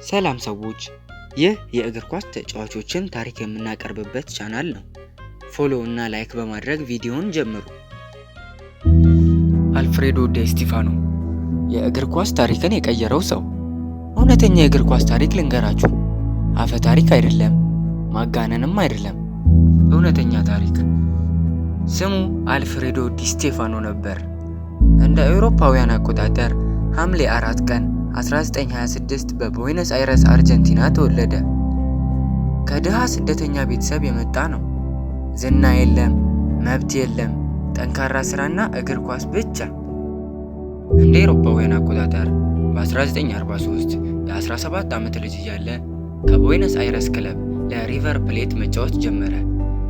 ሰላም ሰዎች፣ ይህ የእግር ኳስ ተጫዋቾችን ታሪክ የምናቀርብበት ቻናል ነው። Follow እና like በማድረግ ቪዲዮውን ጀምሩ። አልፍሬዶ ዲ ስቲፋኖ የእግር ኳስ ታሪክን የቀየረው ሰው። እውነተኛ የእግር ኳስ ታሪክ ልንገራችሁ። አፈ ታሪክ አይደለም፣ ማጋነንም አይደለም፣ እውነተኛ ታሪክ። ስሙ አልፍሬዶ ዲ ስቴፋኖ ነበር። እንደ አውሮፓውያን አቆጣጠር ሐምሌ 4 ቀን 1926 በቡዌኖስ አይረስ አርጀንቲና ተወለደ። ከድሃ ስደተኛ ቤተሰብ የመጣ ነው። ዝና የለም፣ መብት የለም፣ ጠንካራ ስራና እግር ኳስ ብቻ። እንደ አውሮፓውያን አቆጣጠር በ1943 የ17 ዓመት ልጅ እያለ ከቡዌኖስ አይረስ ክለብ ለሪቨር ፕሌት መጫወት ጀመረ።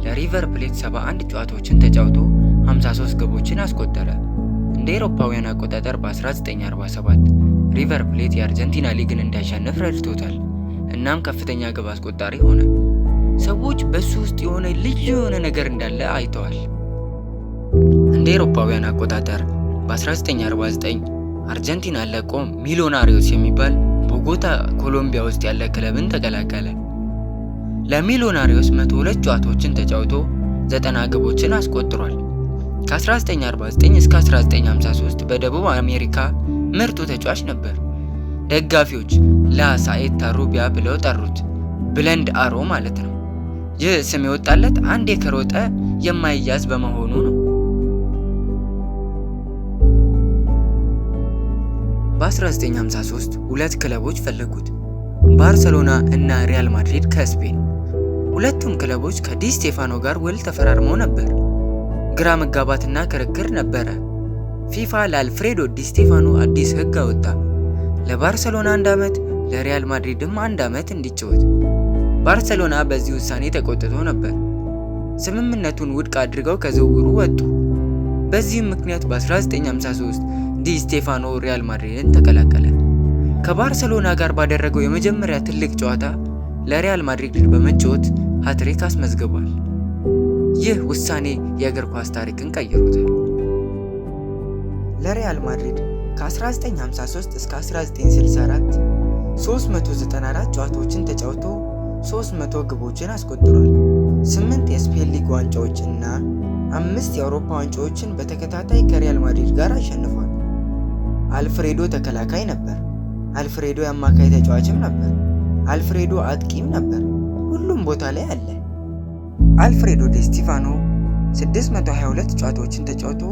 ለሪቨር ፕሌት 71 ጨዋታዎችን ተጫውቶ 53 ግቦችን አስቆጠረ። እንደ አውሮፓውያን አቆጣጠር በ1947 ሪቨር ፕሌት የአርጀንቲና ሊግን እንዲያሸንፍ ረድቶታል። እናም ከፍተኛ ግብ አስቆጣሪ ሆነ። ሰዎች በሱ ውስጥ የሆነ ልዩ የሆነ ነገር እንዳለ አይተዋል። እንደ አውሮፓውያን አቆጣጠር በ1949 አርጀንቲና ለቆ ሚሎናሪዮስ የሚባል ቦጎታ ኮሎምቢያ ውስጥ ያለ ክለብን ተቀላቀለ። ለሚሎናሪዮስ 102 ጨዋታዎችን ተጫውቶ 90 ግቦችን አስቆጥሯል። ከ1949 እስከ 1953 በደቡብ አሜሪካ ምርጡ ተጫዋች ነበር። ደጋፊዎች La Saeta Rubia ብለው ጠሩት። Blonde Arrow ማለት ነው። ይህ ስም የወጣለት አንዴ ከሮጠ የማይያዝ በመሆኑ ነው። በ1953 ሁለት ክለቦች ፈለጉት፣ ባርሰሎና እና ሪያል ማድሪድ ከስፔን። ሁለቱም ክለቦች ከዲ ስቴፋኖ ጋር ውል ተፈራርመው ነበር። ግራ መጋባትና ክርክር ነበረ። ፊፋ ለአልፍሬዶ ዲ ስቴፋኖ አዲስ ሕግ አወጣ። ለባርሰሎና አንድ ዓመት፣ ለሪያል ማድሪድም አንድ ዓመት እንዲጫወት። ባርሰሎና በዚህ ውሳኔ ተቆጥቶ ነበር። ስምምነቱን ውድቅ አድርገው ከዝውውሩ ወጡ። በዚህም ምክንያት በ1953 ዲ ስቴፋኖ ሪያል ማድሪድን ተቀላቀለ። ከባርሰሎና ጋር ባደረገው የመጀመሪያ ትልቅ ጨዋታ ለሪያል ማድሪድ በመጫወት ሃትሪክ አስመዝግቧል። ይህ ውሳኔ የእግር ኳስ ታሪክን ቀይሮታል። ለሪያል ማድሪድ ከ1953 እስከ 1964 394 ጨዋታዎችን ተጫውቶ 300 ግቦችን አስቆጥሯል። 8 የስፔን ሊግ ዋንጫዎች እና 5 የአውሮፓ ዋንጫዎችን በተከታታይ ከሪያል ማድሪድ ጋር አሸንፏል። አልፍሬዶ ተከላካይ ነበር። አልፍሬዶ የአማካይ ተጫዋችም ነበር። አልፍሬዶ አጥቂም ነበር። ሁሉም ቦታ ላይ አለ። አልፍሬዶ ዲ ስቲፋኖ 622 ጨዋታዎችን ተጫውቶ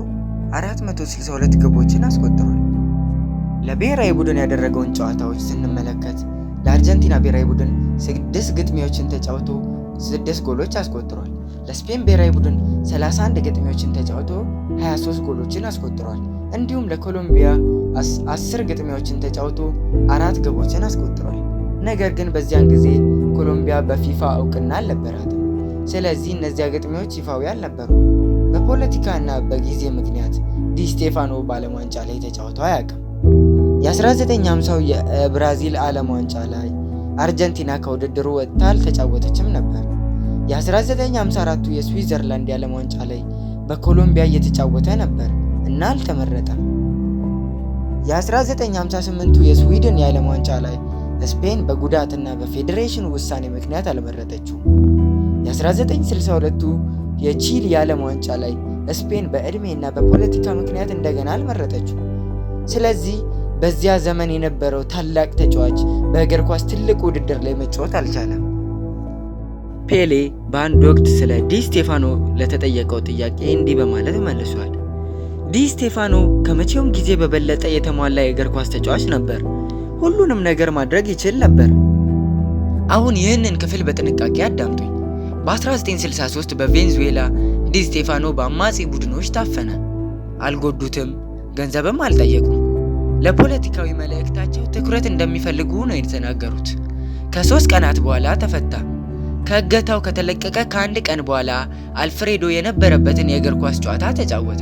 462 ግቦችን አስቆጥሯል። ለብሔራዊ ቡድን ያደረገውን ጨዋታዎች ስንመለከት ለአርጀንቲና ብሔራዊ ቡድን 6 ግጥሚያዎችን ተጫውቶ 6 ጎሎች አስቆጥሯል። ለስፔን ብሔራዊ ቡድን 31 ግጥሚያዎችን ተጫውቶ 23 ጎሎችን አስቆጥሯል። እንዲሁም ለኮሎምቢያ 10 ግጥሚያዎችን ተጫውቶ 4 ግቦችን አስቆጥሯል። ነገር ግን በዚያን ጊዜ ኮሎምቢያ በፊፋ እውቅና አልነበራትም። ስለዚህ እነዚያ ግጥሚያዎች ይፋዊ አልነበሩም። በፖለቲካና በጊዜ ምክንያት ዲ ስቴፋኖ በዓለም ዋንጫ ላይ ተጫውቶ አያውቅም። የ1950ው የብራዚል ዓለም ዋንጫ ላይ አርጀንቲና ከውድድሩ ወጥታ አልተጫወተችም ነበር። የ1954ቱ የስዊዘርላንድ የዓለም ዋንጫ ላይ በኮሎምቢያ እየተጫወተ ነበር እና አልተመረጠም። የ1958ቱ የስዊድን የዓለም ዋንጫ ላይ ስፔን በጉዳትና በፌዴሬሽኑ ውሳኔ ምክንያት አልመረጠችውም። የ1962ቱ የቺሊ የዓለም ዋንጫ ላይ ስፔን በዕድሜና በፖለቲካ ምክንያት እንደገና አልመረጠችው። ስለዚህ በዚያ ዘመን የነበረው ታላቅ ተጫዋች በእግር ኳስ ትልቅ ውድድር ላይ መጫወት አልቻለም። ፔሌ በአንድ ወቅት ስለ ዲ ስቴፋኖ ለተጠየቀው ጥያቄ እንዲህ በማለት መልሷል። ዲ ስቴፋኖ ከመቼውም ጊዜ በበለጠ የተሟላ የእግር ኳስ ተጫዋች ነበር። ሁሉንም ነገር ማድረግ ይችል ነበር። አሁን ይህንን ክፍል በጥንቃቄ አዳምጡኝ። በ1963 በቬንዙዌላ ዲ ስቴፋኖ በአማጺ ቡድኖች ታፈነ። አልጎዱትም፣ ገንዘብም አልጠየቁም። ለፖለቲካዊ መልእክታቸው ትኩረት እንደሚፈልጉ ነው የተናገሩት። ከ3 ቀናት በኋላ ተፈታ። ከእገታው ከተለቀቀ ከአንድ ቀን በኋላ አልፍሬዶ የነበረበትን የእግር ኳስ ጨዋታ ተጫወተ።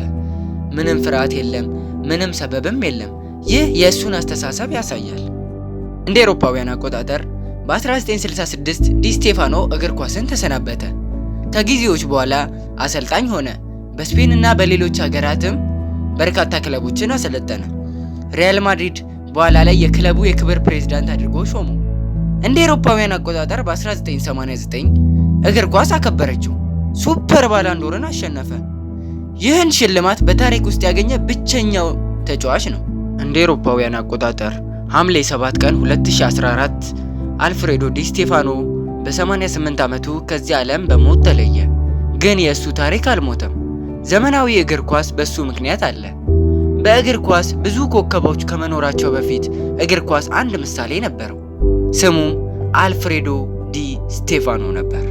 ምንም ፍርሃት የለም፣ ምንም ሰበብም የለም። ይህ የእሱን አስተሳሰብ ያሳያል። እንደ አውሮፓውያን አቆጣጠር በ1966 ዲ ስቴፋኖ እግር ኳስን ተሰናበተ። ከጊዜዎች በኋላ አሰልጣኝ ሆነ። በስፔን እና በሌሎች ሀገራትም በርካታ ክለቦችን አሰለጠነ። ሪያል ማድሪድ በኋላ ላይ የክለቡ የክብር ፕሬዝዳንት አድርጎ ሾሙ። እንደ አውሮፓውያን አቆጣጠር በ1989 እግር ኳስ አከበረችው። ሱፐር ባላንዶርን አሸነፈ። ይህን ሽልማት በታሪክ ውስጥ ያገኘ ብቸኛው ተጫዋች ነው። እንደ አውሮፓውያን አቆጣጠር ሐምሌ 7 ቀን 2014 አልፍሬዶ ዲ ስቴፋኖ በ88 ዓመቱ ከዚህ ዓለም በሞት ተለየ። ግን የእሱ ታሪክ አልሞተም። ዘመናዊ እግር ኳስ በሱ ምክንያት አለ። በእግር ኳስ ብዙ ኮከቦች ከመኖራቸው በፊት እግር ኳስ አንድ ምሳሌ ነበረው። ስሙም አልፍሬዶ ዲ ስቴፋኖ ነበር።